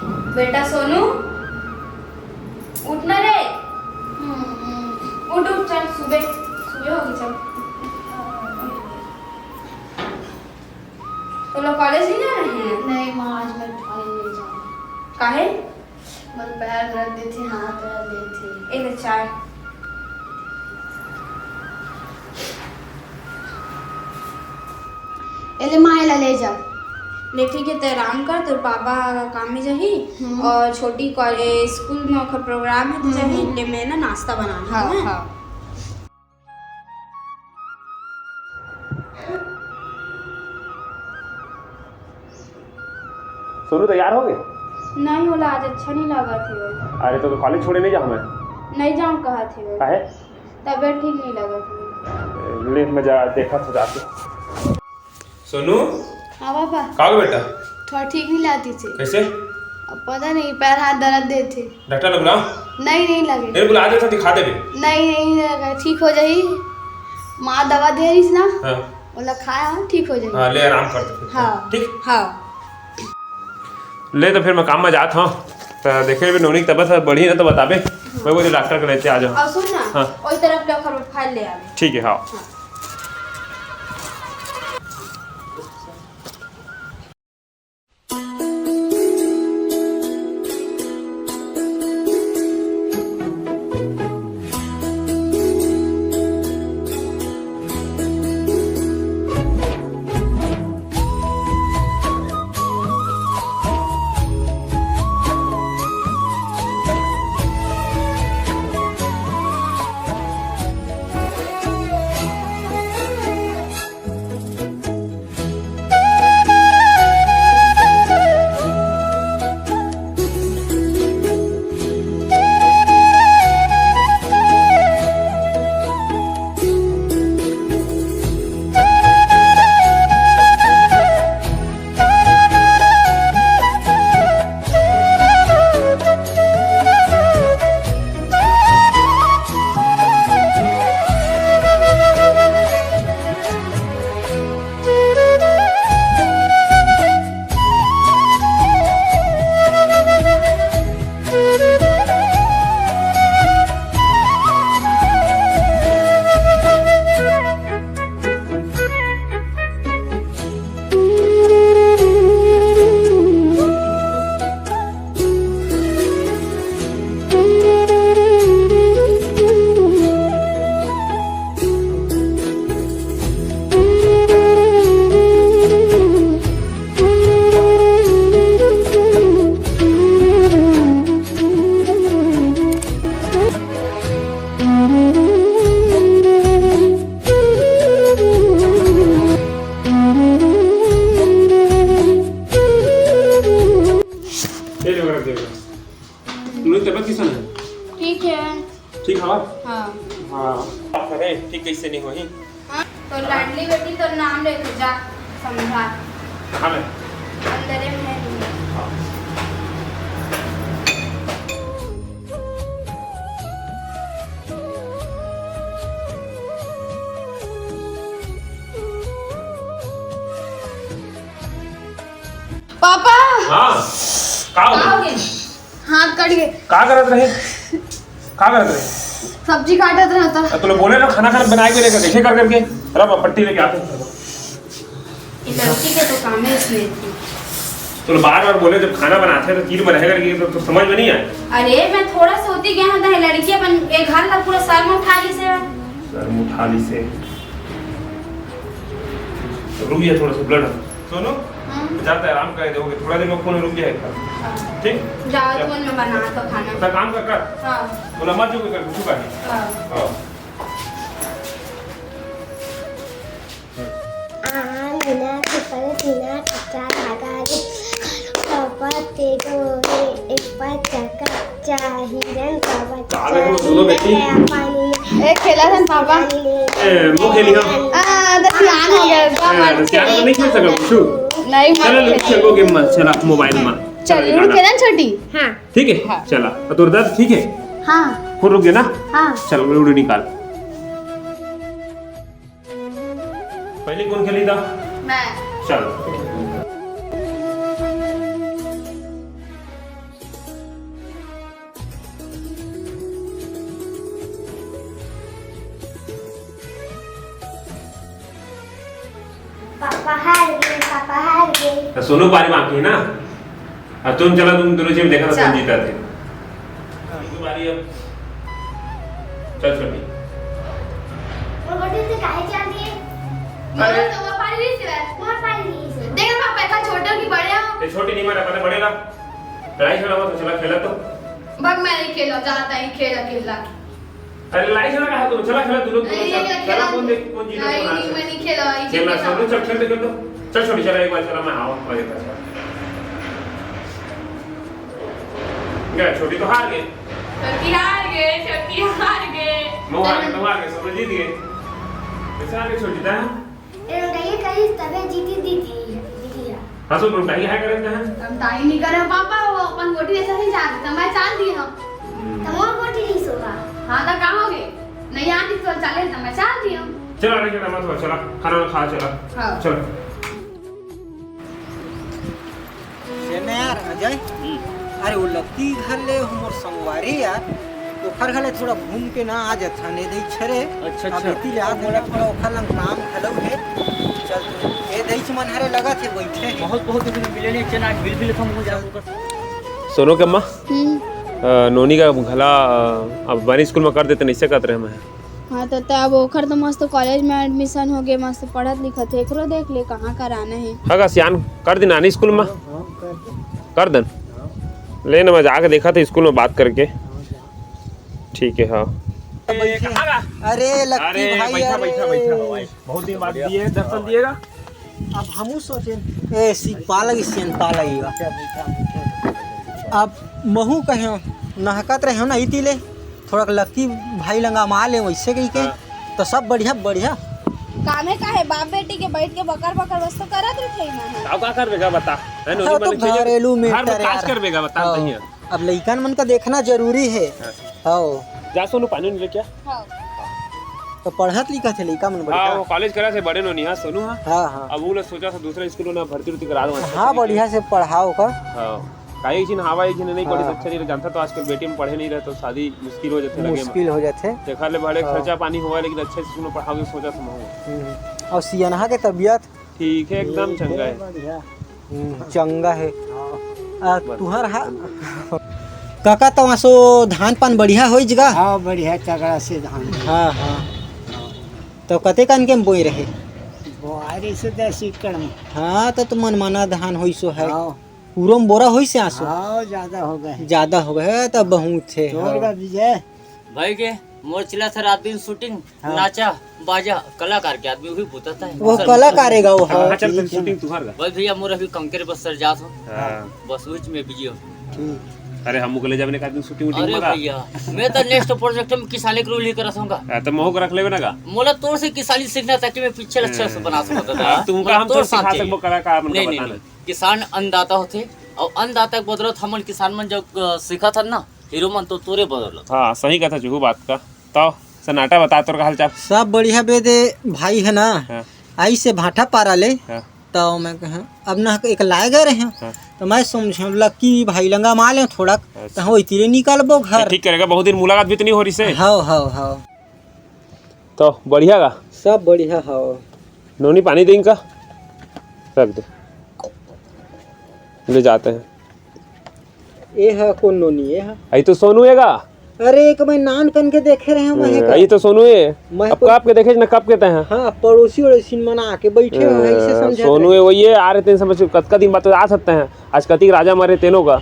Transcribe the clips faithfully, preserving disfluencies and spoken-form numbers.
बेटा सोनू, उठ ना रे। हम्म, हम्म। उठ, उठ, चल, सुबह, सुबह होगी, चल। तो लोग कॉलेज नहीं जा रहे हैं? नहीं माँ, आज मैं कॉलेज नहीं जाऊँ। काहे? मन पैर दर्द देथे, हाथ दर्द देथे। ए ले चाय। ए ले माँ, एला ले जा। ले ठीक है, तै आराम कर, तोर पापा काम में जाही। हम्म। और छोटी कॉलेज, स्कूल में ओकर प्रोग्राम है, तो हम्म, जाही। हम्म। ले मैं ना नाश्ता बना लूँ, हाँ, हैं? हाँ। सोनू, तैयार हो गए? नहीं, ओला आज अच्छा नहीं लागत हे। अरे, तो, तो कॉलेज छोड़े नहीं जाऊँ मैं? नहीं जाऊँ कहत हे। काहे? तबीयत ठीक नहीं लागत हे। ले, मैं जा, देखा था जाके। सोनू। हाँ पापा। का हो बेटा? थोड़ा ठीक नहीं लागत हे। कैसे? अब पता नहीं, पैर हाथ दर्द देथे। डॉक्टर ला बुलाओ। नहीं, नहीं लगे। नहीं बुला दे तो दिखा देबे। नहीं, नहीं लगे, ठीक हो जाही। माँ दवा दे रहीस ना, हाँ। ओला खाया, ठीक हो जाही। हाँ, ले आराम कर दे फिर। हाँ। ठीक? हाँ। ले तो फिर मैं काम में जात हूँ। तो देखे भी नोनी की तबीयत बढ़ी ना तो बताबे। हाँ। मैं बोले डॉक्टर को लेते आ जाओ। और सुन ना, हाँ। ओई तरफ ले ओकर फाइल ले आवे। ठीक है, हाँ। हाँ। ये लो, रख दे बेटा। नोनी, तबीयत कैसन है? ठीक है। ठीक हवा? हाँ। हाँ। अरे, ठीक कैसे नहीं होही? हाँ, तो लाडली बेटी तो नाम लेके जा, समझा। हाँ, मैं। अंदर में है। हाँ। पापा। हाँ, का हो का गया? हो गया? हाथ कट गए। का करत रहे? का करत रहे? सब्जी काटत रहता। अब तूने बोले ना खाना खाना बनाए के लेकर देखे कर करके। रब पट्टी लेके आते हैं। ये लड़की के तो काम है इसने। तूने बार बार बोले जब खाना बनाते हैं तो तीर में रहेगा कि तो, तो समझ में नहीं आया। अरे मैं थोड़ा सा होती गया हूँ तो ये लड़की अपन एक घर का पूरा सर में उठा ली से। सर में उठा ली से। रुक जा थोड़ा सा ब्लड। सोनू, हम्म। जाता है, आराम कर दोगे, थोड़ा देर में फोन रुक जाएगा। हाँ। ठीक? जाओ, जा। तुम लोग बना तो खाना। तो काम कर, कर। हाँ। बोला मत जो कर, कुछ कर। हाँ। हाँ। आ, मीना के परे, मीना कच्चा धागा रे। पापा ते दो रे, एक पच्चा कच्चा हिरन का बच्चा। का देखो, सुनो बेटी। पानी। ए, खेला था पापा। ए, वो खेली हम। आ, तो सियान हो गया, एकदम ए, मत सियान तो खेल। नहीं खेल सका कुछ। नहीं, मत चलो, खेल। लूडो खेलो गेम में, चला मोबाइल में। चल, चलो, लूडो गाना। खेला ना छोटी? हाँ। ठीक है? हाँ। चला। और तोर दर्द ठीक है? हाँ। फोन रुक गया ना? हाँ। चल, लूडो निकाल। पहले कौन खेली था? मैं। चल। तो सोनू पारी बाकी है ना। अब तुम चला, तुम दोनों झन देखा था चल। कौन जीता थे। तुम्हारी अब। चल छोटी। वो बोतल से काहे चाल दिए? अरे। तो वो पारी नहीं सिवा। वो पारी नहीं सिवा। देख ना, पापा, इतना छोटे हो कि बड़े हो? ये छोटी नहीं मारा, पहले बड़े ला। लड़ाई झगड़ा मत हो, चला खेला तो। बग मैं नहीं खेला, जाता ही खेला, खेला। अरे लड़ाई झगड़ा कहा तुम, चला खेला तू लोग, नहीं, चला, नहीं, चला, खेला। कौन देख, कौन जीता, नहीं, कौन नहीं, हारे। मैं नहीं खेला, ये खेलना, खेला। सब लोग चल, खेल दे, खेल दो। चल छोटी, चला एक बार, चला मैं आऊँ, मैं देखता, चला। गया, छोटी तो हार गए। छोटी हार गए, छोटी हार गए। मैं हार गए, तुम हार गए, सब लोग जीत गए। कैसे हार गए छोटी, ता? ए, लुटाइए कहीं तबे जीती दीदी, दीदी है। हाँ, सो लुटाई है, करे ना। हम ताई नहीं करे, पापा, वो अपन गोटी ऐसा नहीं जाते, तो मैं चाल दी हम। हम्म। तो वो गोटी नहीं सोगा। हाँ, तो कहाँ हो गए? नहीं आती तो चाले, तो मैं चाल दी हम। चलो, अरे, चलो, मत हो, चलो, खाना वाना खा, चलो। हाँ। चलो। से ना यार, अजय, हम्म। अरे, वो लक्की घर ले, हमर संगवारी यार, ओखर घर ले थोड़ा घूम के ना आ जाथन, ए दे छरे। अच्छा, अब अच्छा। इति ले आत हे ना, थोड़ा ओखर लंग काम घलो हे। चल, ए दे मन हरे लगत हे, बैठे हे। बहुत, बहुत दिन मिले नहीं, चल, आज मिल भी लेथन, मुझे जाऊंगा। सोनू के अम्मा, हम्म। अ, नोनी का घला, अ, अब बने स्कूल में कर देते, नहीं से कहत रहे मैं। हाँ, त, त अब ओखर तो मस्त कॉलेज में एडमिशन हो गए, मस्त पढ़त लिखत हे, एकरो देख ले कहाँ कराना हे। हाँ का, सियान कर दी नानी स्कूल में? हाँ, कर दे। कर दन? हाँ। ले ना, मैं जाके देखा था स्कूल में बात करके। हाँ, जा। ठीक है, हाँ। ए, कहाँ बा? अरे, लक्की अरे, भाई, बैठा, अरे। बैठा, बैठा, भाई। बहुत दिन बाद दिए, दर्शन दिएगा। अब हमू सोचे, ए, सिपा लगी, सियन पा लगी बा। अब महू कहे, नहकत रहे हो ना, इति ले, थोड़ा लक्की भाई लंगा मा ले, वैसे कही के, हाँ। तो सब बढ़िया, बढ़िया। कामे का है, बाप बेटी के बैठ के बकर बकर बस तो करत रहिथे ना। का, का करबे का बता? है हाँ, नोनी तो मन के घरेलू घर में matter काज यार। करबे का बता, हाँ। तहिया। अब लइकन मन का देखना जरूरी है। हाँ। हाँ। जा सोनू, पानी नहीं लेके आ। हाँ। तो पढ़त लिखत हे लइका मन बढ़िया। हाँ, वो कॉलेज करा से बड़े नोनी, हाँ, सोनू, हाँ। हाँ, हाँ। अब वो ला सोचा से दूसरा स्कूल में भर्ती उर्ती करा दो, अच्छा हाँ, से बढ़िया से पढ़ाओ का। हाँ। काहे एक झिन हवा, एक झिन नहीं पढ़ी, हाँ। अच्छा नहीं, जानता तो आजकल बेटी में पढ़े नहीं रहे तो शादी मुश्किल हो जाथे लगे में। मुश्किल हो जाथे। देखा ले बड़े हाँ। खर्चा पानी हुआ, लेकिन अच्छे स्कूल में पढ़ाओगे सोचा से महू। हम्म। और सियनहा के तबीयत? ठीक है, एकदम चंगा है। बढ़िया। हम्म, चंगा है। हाँ। आ, तुहर हा-, काका, तो आसो धान पान बढ़िया होइस गा? हाँ, बढ़िया, तगड़ा से धान। हाँ, हाँ। तो कते कन के बोए रहे? बोआरी से दस एकड़ में। हाँ, तो तुमन मना धान होइस हे। हाँ। पूरो में बोरा होइस हे आसो? हाँ, ज्यादा हो गए। ज्यादा हो गए, तो बहुत है, तोर हाँ। का विजय। भाई के मोर चला था रात दिन shooting, हाँ। नाचा, बाजा, कलाकार के आदमी वही बुता था। वो कलाकार है गा वो, हाँ। हाँ, चल, ठीक है। Shooting तुहार गा। भाई भैया, मोर अभी कंकर बस्तर जात हो। हाँ। बस उच में busy हो। ठीक। अरे, हमू के ले जाबे ना एक आदमी shooting वूटिंग अरे में गा। भैया, मैं तो next project में किसानी के role ही करत हूँ गा। हाँ, तो महू को रख लेबे ना गा। मोला तोर से किसानी सीखना, ताकि मैं पीछे अच्छा से बना सकूँ गा। हाँ, तुमका मतलब हम तोर तो सिखा साथ ही। सकबो कलाकार मन का, नहीं, नहीं, बता ना। नहीं। किसान अन्नदाता होथे, और अन्नदाता के बदौलत हमन किसान मन जब, अ, सीखत हन ना, हीरो मन तो तोरे बदौलत। हाँ, सही कथा जुहू बात का। तो सन्नाटा बता, तोर का हाल चाल? सब बढ़िया बेदे भाई है ना। हाँ। आई से भाटा पारा ले। हाँ। तो मैं कहा, अब ना एक लाए गए रहे। हाँ। तो मैं समझे लक्की भाई लंगा मा ले थोड़ा। अच्छा। तो हो इतने निकलबो घर। ठीक करेगा, बहुत दिन मुलाकात भी तो नहीं हो रही से। हाँ, हाँ, हाँ। तो बढ़िया गा? सब बढ़िया, हाँ। नोनी पानी देंगे का? रख दे, ले जाते हैं। ए हा कोन नोनी, ए हा? आई तो सोनू है गा। अरे, एक मैं नान कन के देखे रहे हैं, मैं ए, का। आई तो सोनू है। मैं अब को कब के देखे ना, कब के तय हैं? हाँ, पड़ोसी वड़ोसी मन आके बैठे हो, हाँ, ऐसे समझा सोनू रहे। है, वही है, आ रहे थे समझ, कतका दिन बाद तो आ सकते हैं। आज कतिक राजा मरे तेनो का।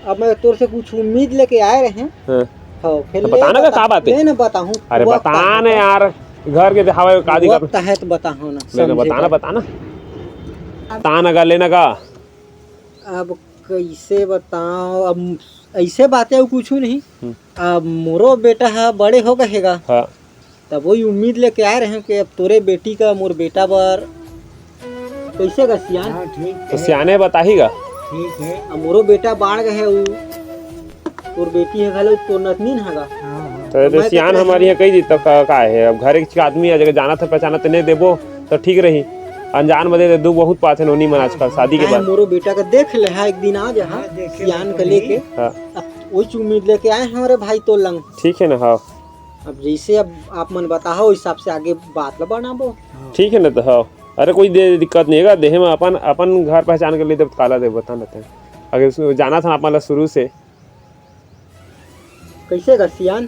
अब मैं तोर से कुछ उम्मीद लेके आए रहे हैं। हाँ। हाँ, फिर तो ले बता ना, बता, का बात है? ले ना बताऊँ। अरे वक्त बता ना यार, घर के हवा का दिक्कत? वक्त है तो बताओ ना, ले ना, समझे बता ना, का? बता ना। बता ना का, लेना का? अब कैसे बताओ, अब ऐसे बातें अउ कुछ नहीं। हम्म। अब मोरो बेटा हा बड़े हो गए हे गा। हाँ। तब वही उम्मीद लेके आए रहे हैं कि अब तोरे बेटी का मोर बेटा बर कैसे गा सियान? हाँ, ठीक तो है। सियाने बताही गा। ठीक है। अब मोरो बेटा बाढ़ गए है, उ तोर बेटी है घलो, तोर नतनीन है गा। हाँ, हाँ। तो ये तो मैं सियान कहते हमारी हैं यहाँ कही दी, तब का, का है? अब घर एक आदमी है, जगह जाना था, पहचाना तो नहीं देबो, तो ठीक रही। अनजान में दे दे, दुख बहुत पाथे नोनी मन आजकल शादी के काहे बाद। मोरो बेटा का देख ले, हाँ, एक दिन आ जा, हाँ, हाँ, देखे सियान तो का लेके। नहीं। हाँ। अब वही उम्मीद लेके आए हैं हमारे भाई तो लंग। ठीक है ना, हाँ। अब जैसे अब आप मन बताओ, उस हिसाब से आगे बात ला बढ़ाबो। ठीक है ना, तो हाँ। अरे कोई दे, दिक्कत नहीं हे गा, देहे में अपन, अपन घर पहचान के ले देब, काला देब, बता न तैं। अगर सु-, जानत हन अपन ला शुरू से। कइसे गा सियान?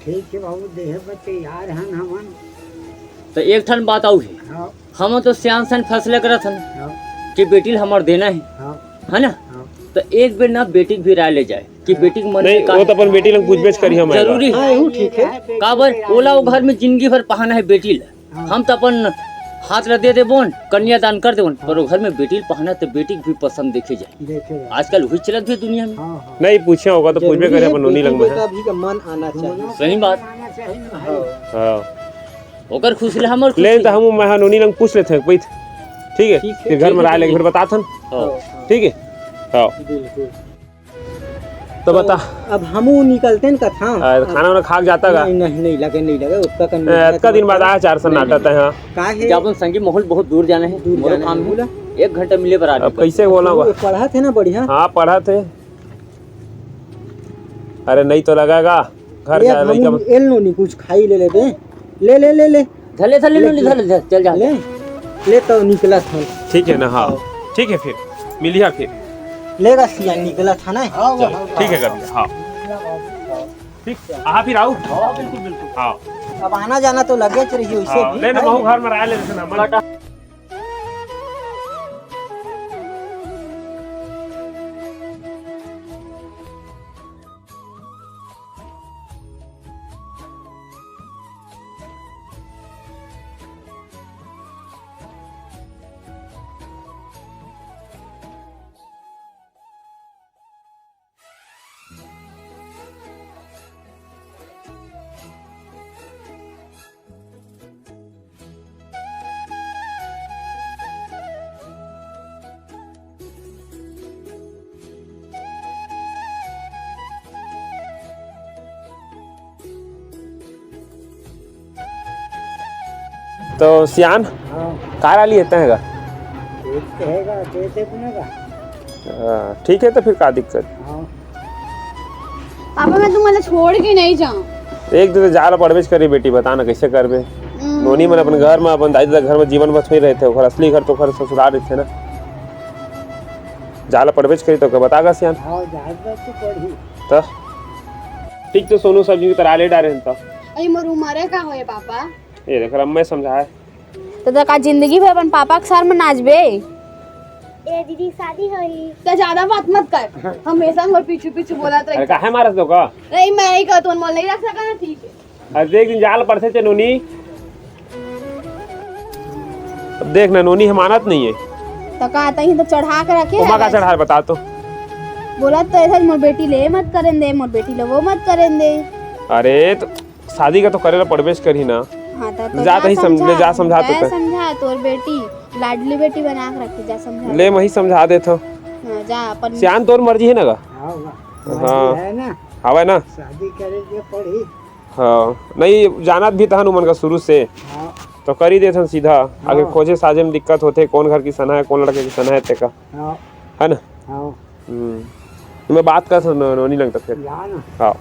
ठीक हे बाबू, देहे बर तैयार हन हमन। त एक ठन बात अउ हे, हाँ। हमन तो सियान सियान फैसला करत हन हाँ। कि बेटी ल हमर देना हे, हाँ। हे ना? हाँ। त एक बेर ना बेटी के भी राय ले जाए कि हाँ। बेटी के मन नहीं, में का वो तो हे। अपन बेटी लंग पूछबेच करी हमन। जरूरी हे। हाँ, वो ठीक हे। काबर ओला वो घर में जिंदगी भर पहाना हे बेटी ला। हाँ। हम तो अपन हाथ ला दे देबोन, कन्यादान कर देबोन, पर वो घर में बेटी ल पहाना त बेटी के भी पसंद देखे जाए। देखे जाए। आजकल वही चलत भी दुनिया में। हाँ, हाँ। नहीं, पूछे होगा तो पूछबे जरूरी करे हे, अपन नोनी बेटी लंग में बेटा हे। भी का मन आना चाहिए। सही बात। हाँ। हाँ। ओकर खुशी ला हमर खुशी। ले त हम मैं नोनी लंग पूछ लेथन, बैठ। ठीक हे? ठीक हे, फिर घर में राय लेके फिर बताथन। हाँ। ठीक हे? हाँ। बिल्कुल। त बता। अब हमू निकलतेन कथा। आ, खाना वाना खा के जाता का? नहीं, नहीं, नहीं लगे, नहीं लगे, ओतका कन ए, अतका दिन बाद आया चार सन्नाटा तैं, हाँ। का हे? जब अपन संगी माहौल बहुत दूर जाना हे, दूर मोरो जाना काम हे, हे। बोला। एक घंटा मिले बर आदमी अब का। कइसे बोला वो हुआ? पढ़त हे ना बढ़िया? हाँ, पढ़त हे। अरे नहीं तो लगेगा, घर ले जा, अब लइका हमू एल नोनी कुछ खाई ले लेबे। ले, ले, ले, ले। धले, धले, ले, ले, ले। धले, धले, चल जा। ले, ले तो निकलत हन। ठीक हे ना, हाँ। हाँ। ठीक हे फिर, मिलिहा फिर। ले गा सियान निकलत हन ना। हाँ, चल, हाँ, ठीक हे, हाँ। कर दिया, हाँ। ठीक, हाँ, फिर आऊ। हाँ, बिल्कुल, बिल्कुल। हाँ। अब आना जाना तो लगेच रही वइसे हाँ, भी। ले ना, महू घर में राय ले लेथन ना, मन। तो सियान, हाँ। का राय लेथस गा? ठीक तो हे गा, कैसे बनेगा? हाँ, ठीक हे, तो फिर का दिक्कत? हाँ। पापा, मैं तुमला छोड़ के नहीं जाऊँ। एक दिन तो जाय ला पड़बेच करही बेटी, बता ना कइसे करबे? हम्म। नोनी मन अपन घर में, अपन दाई ददा घर में जीवन भर थोड़ी रहिथे, ओकर असली घर तो ओकर ससुराल रहिथे ना। जाय ला पड़बेच करही तो का बता गा सियान? हाँ, जाय ला तो पड़ही। त ठीक तो सोनू सब्जी उतरा ले डारे हन त। अरे मोर उमर हे का होय पापा? ये देख, रम्मे समझाए। त, त का जिंदगी भर अपन पापा के सर में नाचबे? ए दीदी, शादी होही। त ज्यादा बात मत कर, हमेशा मोर पीछू पीछू बोलत अरे रही। काहे मारत हो का? नहीं, मैं नहीं कहत हूँ, मोला नहीं रख सका ना, ठीक हे। अरे देख, दिन जाय ला पड़थे ते नोनी। अब देख ना, नोनी हे मानत नहीं हे। त का तहीं तो चढ़ा के रखे ओमा का हवस। चढ़ा हे बता तो। बोलत तो ऐसा, मोर बेटी ले मत करेन दे, मोर बेटी ले वो मत करेन दे। अरे तो शादी का तो करे ला पड़बेच करही ना। हाँ, त, त जा जा तहीं सम-, समझा, ले जा समझा तो जा कर। समझा, तोर बेटी लाडली बेटी बना के रखी, जा समझा। ले, मैं ही समझा देत हूँ। हाँ, जा अपन। सियान तोर मर्जी हे ना गा? हाँ, हाँ। मर्जी हे ना। हवय ना? शादी करे के पड़ही। हाँ, नहीं जानत भी तहन उमन का शुरू से। हाँ। तो कर ही देथन सीधा। हाँ। आगे खोजे साजे में दिक्कत होथे, कौन घर किसना हे, कौन लड़का किसना हे, तेका। हाँ। हे ना? हाँ। हम्म। मैं बात कर नोनी लंग त फिर। जा ना। हाँ।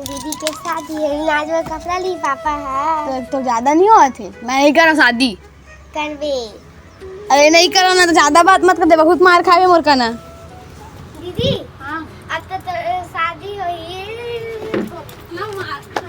दीदी के शादी हे, आज मोर कपड़ा ली पापा हा। तो, तो ज्यादा नहीं होत हे, मैं नहीं करा शादी। करबे। अरे नहीं करा ना तो ज्यादा बात मत कर दे, बहुत मार खाबे मोर कना। दीदी, हाँ। अब तो, तो शादी होही। ना मार खा।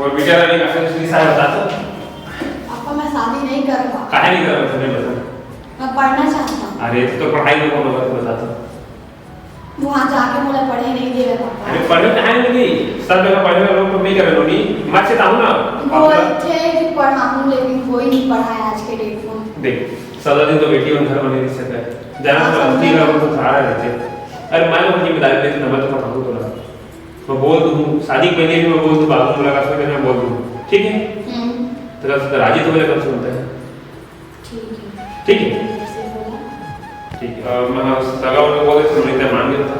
अउ बेटा रानी, काहे नहीं शादी करत? पापा, मैं शादी नहीं करत। काहे नहीं करत, तैं बता। मैं पढ़ना चाहता हूँ। अरे, तो पढ़ाई में कौन बात बता तो? वहाँ जाके मोला पढ़े नहीं देवे पापा। अरे, पढ़े काहे नहीं देही? सब जगह पढ़े वाला लोग तो नहीं करे, नोनी। मैं चेताहूँ ना। बोलथे कि पढ़ाहूँ, लेकिन कोई नहीं पढ़ाए आज के date में। देख, सारा दिन तो बेटी मन घर में नहीं रह सके। जाना हाँ, तो समझे। असली घर में तो सहारा रहथे। अरे, मैं तो जिम्मेदारी लेथों ना, मैं तो पढ़ाहूँ तोला। मैं बोल दूँ, शादी के पहले भी मैं बोल दूँ, बाबू मुलाकात होइस, मैं बोल दूँ, ठीक है? हम्म। तो राजी तो हो जा, कम से कम। ठीक है। ठीक है? जैसे बोला। ठीक है। अ, मैं सगा होने बोले थे, मैं तो मान गया था।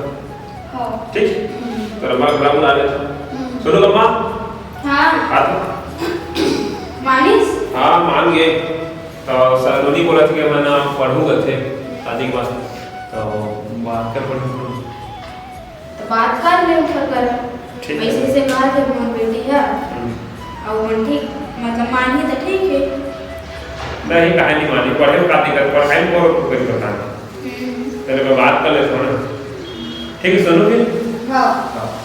हाँ। ठीक? हम्म। तो रमा बुला, बुला लेता। हम्म। सुनो अम्मा। हाँ। आ तो। मानिस? हाँ, मान गए। तो सलोनी बोला था कि मैं ना पढ़ूंगा थे शादी के बाद। तो बात कर पढ़ूंगा। तो बात कर ले, ओकर करा। ठीक है। वैसे से कहा थे मोर बेटी है, हम्म। अउ मन ठीक, मतलब मानही तो ठीक है। नहीं, काहे नहीं मानही, पढ़े में का दिक्कत, पढ़ाई में और कुछ करता है। हम्म। पहले मैं बात कर लेता हूँ ना। ठीक है, सुनो फिर। हाँ। हाँ।